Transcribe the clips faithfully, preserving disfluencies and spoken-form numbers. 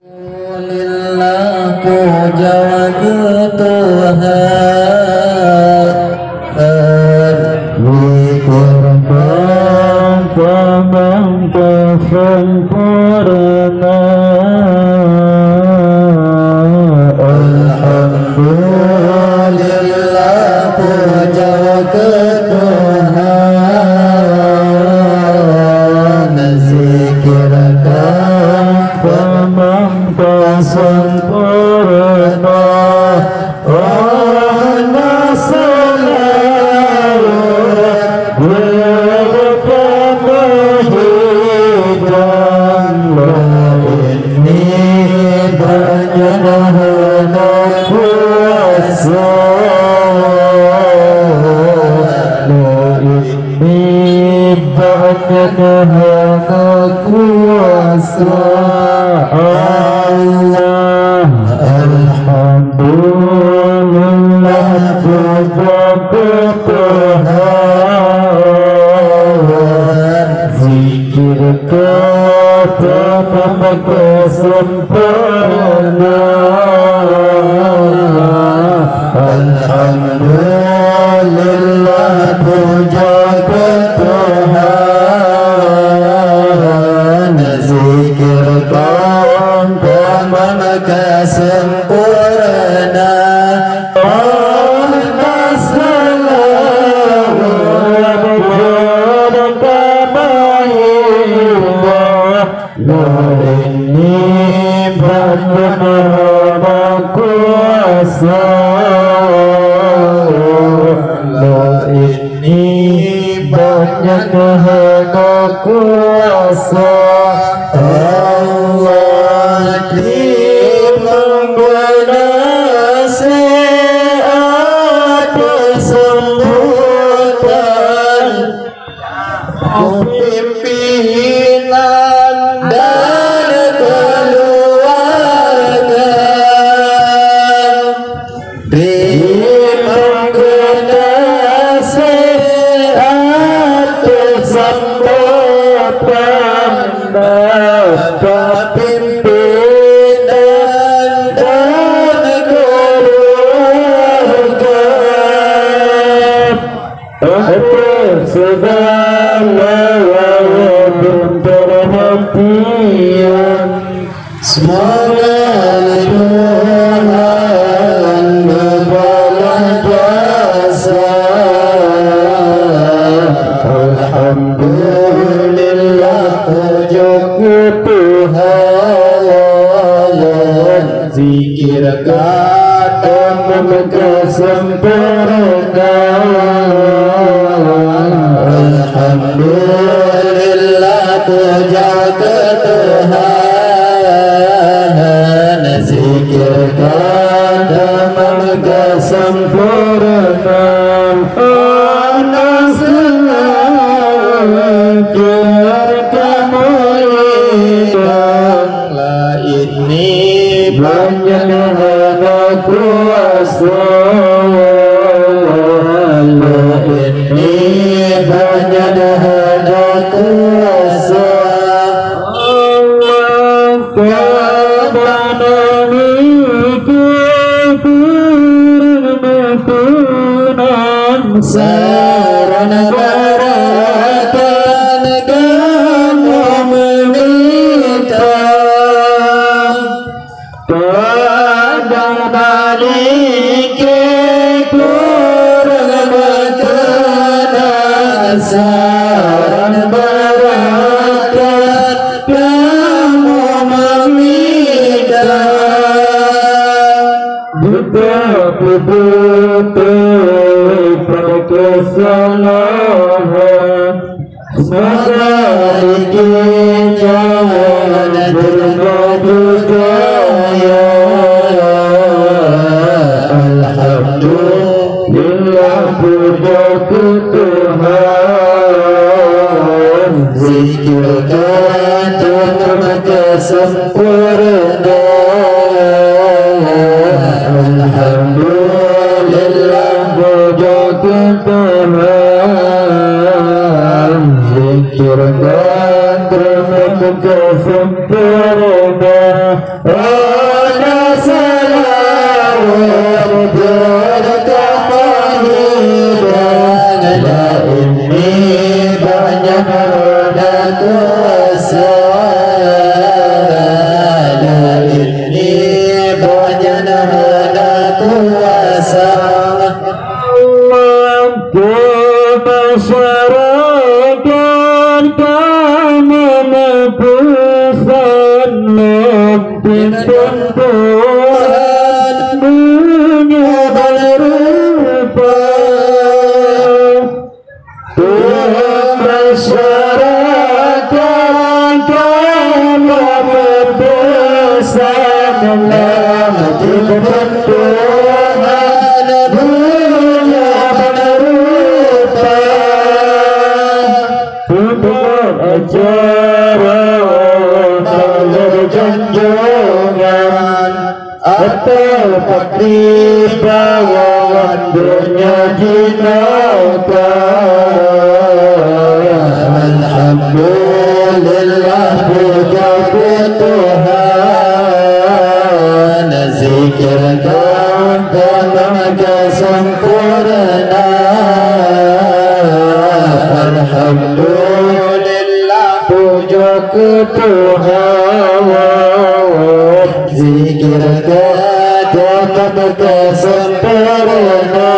Alhamdulillah, puja keu Tuhan. Zikir keu Tuhan, Tuhan sempurna. Alhamdulillah, puja keu Tuhan. Zikir keu Tuhan, Tuhan sempurna. Hana seulawan beureukat meuhidang, laén nibak nyan hana kuasa. Laén nibak nyan hana kuasa. Allah, alhamdulillah, puja keu Tuhan. Zikir keu Tuhan, Tuhan sempurna. Alhamdulillah, puja keu Tuhan. Zikir keu Tuhan, Tuhan sempurna. Hana seulawan beureukat meuhidang, laén nibak nyan hana kuasa. Laén nibak nyan hana kuasa. Allah, timang beunaseuhat sambutan pimpinan dan keuluwarga. Timang beunaseuhat sambutan Bapak pimpinan dan keuluwarga. Atas segala perhatian, semoga Tuhan membalas jasa. Alhamdulillah, puja keu Tuhan. Zikir keu Tuhan, Tuhan sempurna. Alhamdulillah, puja keu Tuhan. Zikir keu Tuhan, Tuhan sempurna. Hana seulawan beureukat meuhidang, laén nibak nyan hana kuasa. Laén nibak nyan hana kuasa. Allah, ka bak nanggroe keu kureueng meukeunong saran barakat kamoe meumita. Padang Malikée kureueng meukeunong saran barakat kamoe meumita. Buka peubeutôi pada keusalahan. Semoga rezeki nyan teurima juga, ya. Alhamdulillah, puja keu Tuhan. Zikir keu Tuhan, Tuhan sempurna. Alhamdulillah, puja keu Tuhan. Zikir keu Kesempatan hana salawat, berkah hidangan, la ini banyak hana kuasa, la ini banyak hana kuasa. Keu masyarakat kamoe meupeusan lom pimpin Tuhan meunyoe ban rupa. Keu masyarakat kamoe meupeusan lom pimpin Tuhan meunyoe ban rupa. Peubuet acara taloe janjongan, ateueh pakriban donya jinoe ka. Alhamdulillah, pujoe keu Tuhan, zikir ka tamam ka sempurna. Alhamdulillah, pujoe keu Tuhan, zikir ka tamam ka sempurna.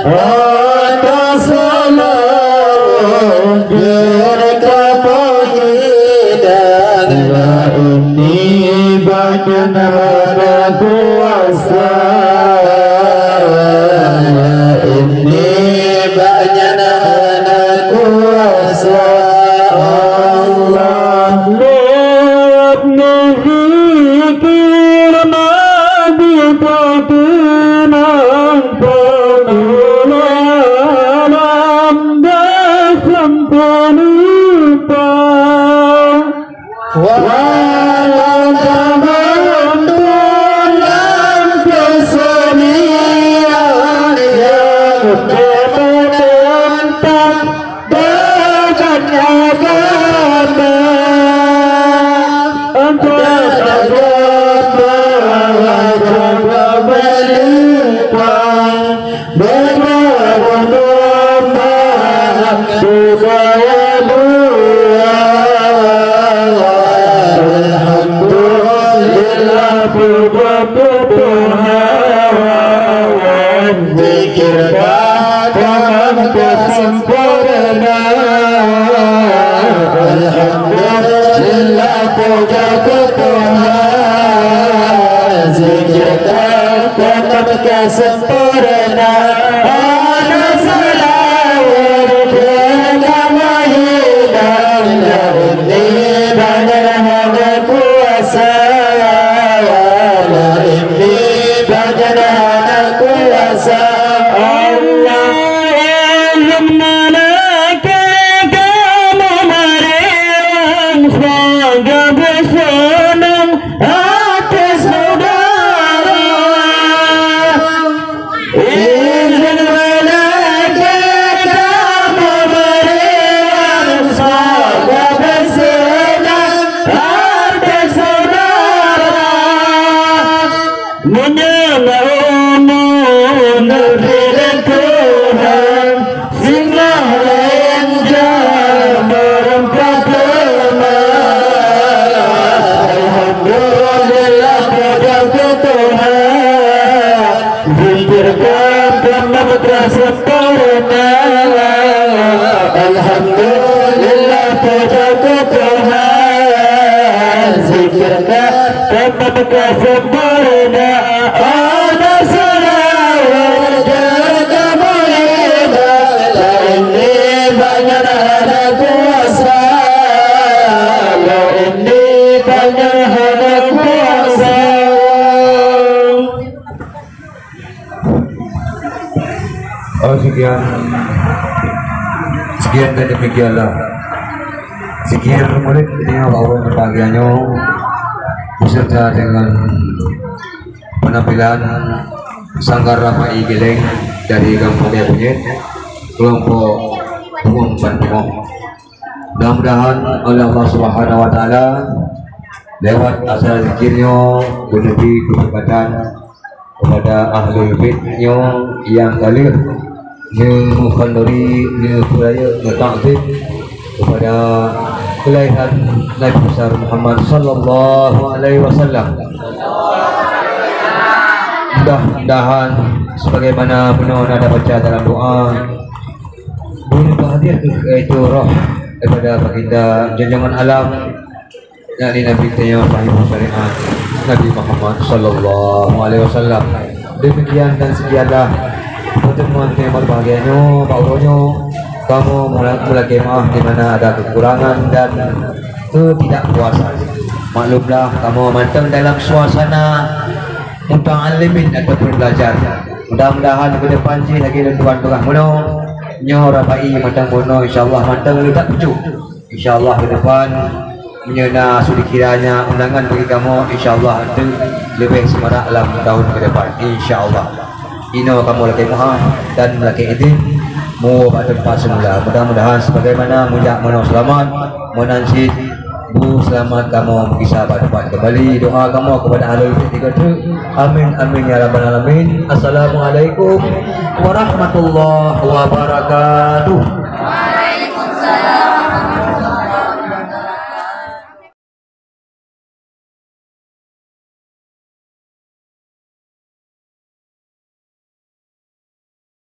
Hana salawat, berkah hidangan, la ini banyak hana kuasa, la ini banyak hana kuasa. Allah lewat zikir Nabi, teukeunang peunoh alam dan sampoe lupa. Walau zaman tulang keuseulian nyang meunentang deungon agama. Antara agama dan agama meunentang. Alhamdulillah, pujoe keu Tuhan. Zikir ka tamam ka sempurna. Alhamdulillah, pujoe keu Tuhan. Zikir ka tamam ka sempurna. Hana salawat, berkah hidangan, la ini banyak hana kuasa, la ini banyak hana kuasa. Allah, izin malaikat kamoe meureang, semoga beuseunang até syedara. Izin malaikat kamoe meureang, semoga beuseunang até syedara. Meunyoe na umu neubri lé Tuhan, singoh lôn jak meureumpok teuma. Alhamdulillah, pujoe keu Tuhan. Zikir ka tamam ka sempurna. Alhamdulillah, pujoe keu Tuhan. Zikir ka tamam ka sempurna. Hana salawat, berkah hidangan, la ini banyak hana kuasa, la ini banyak hana kuasa. Oh, sekian. Sekian dan demikianlah. Sekian murid yang baru berbahagia nyoe beserta dengan penampilan Sanggar Rapai Geleng dari Gampông Daya Punyet, kelompok Bungong Ban Timoh. Mudah-mudahan oleh Allah Subhanahu wa Taala, lewat acara zikir nyoe, geuneubri keubeureukat kepada ahlul bait nyoe nyang ka lheueh neumukhanduri, neupeurayeuk, neutakzim kepada kelahiran Nabi besar Muhammad sallallahu alaihi wasallam. Mudah-mudahan sebagaimana bunoe na baca dalam doa, bunoe hadir, yaitu roh daripada baginda junjungan alam, yakni Nabi tanyoe, sahibul syariat, Nabi Muhammad sallallahu alaihi wasallam. Demikian dan sekianlah pertemuan yang berbahagia nyoe, bak uroe nyoe. Kamoe mula-, meulakée maaf di mana ada kekurangan dan ketidakpuasan. Maklumlah, kamoe mantong dalam suasana muta'allimin ataupun belajar. Mudah-mudahan ke depan jih lagée lôn tuan peugah bunoe, nyoe rabai mantong bunoe, insyaallah mantong leutak pucuk. Insyaallah ke depan, meunyoe na su dikiranya undangan bagi kamoe, insyaallah enteuk leubeh seumarak lam tahun ke depan, insyaallah. Inoe kamoe lakée meu'ah dan lakée idhin meuwoe bak teumpat seumula. Mudah-mudahan sebagaimana meujak meunoe seulamat, meunan cit bu seulamat kamoe meugisa bak teumpat keumbali. Doa kamoe kepada ahlul bait tiga treuk. Amin, amin, ya rabbal alamin. Assalamualaikum warahmatullahi wabarakatuh.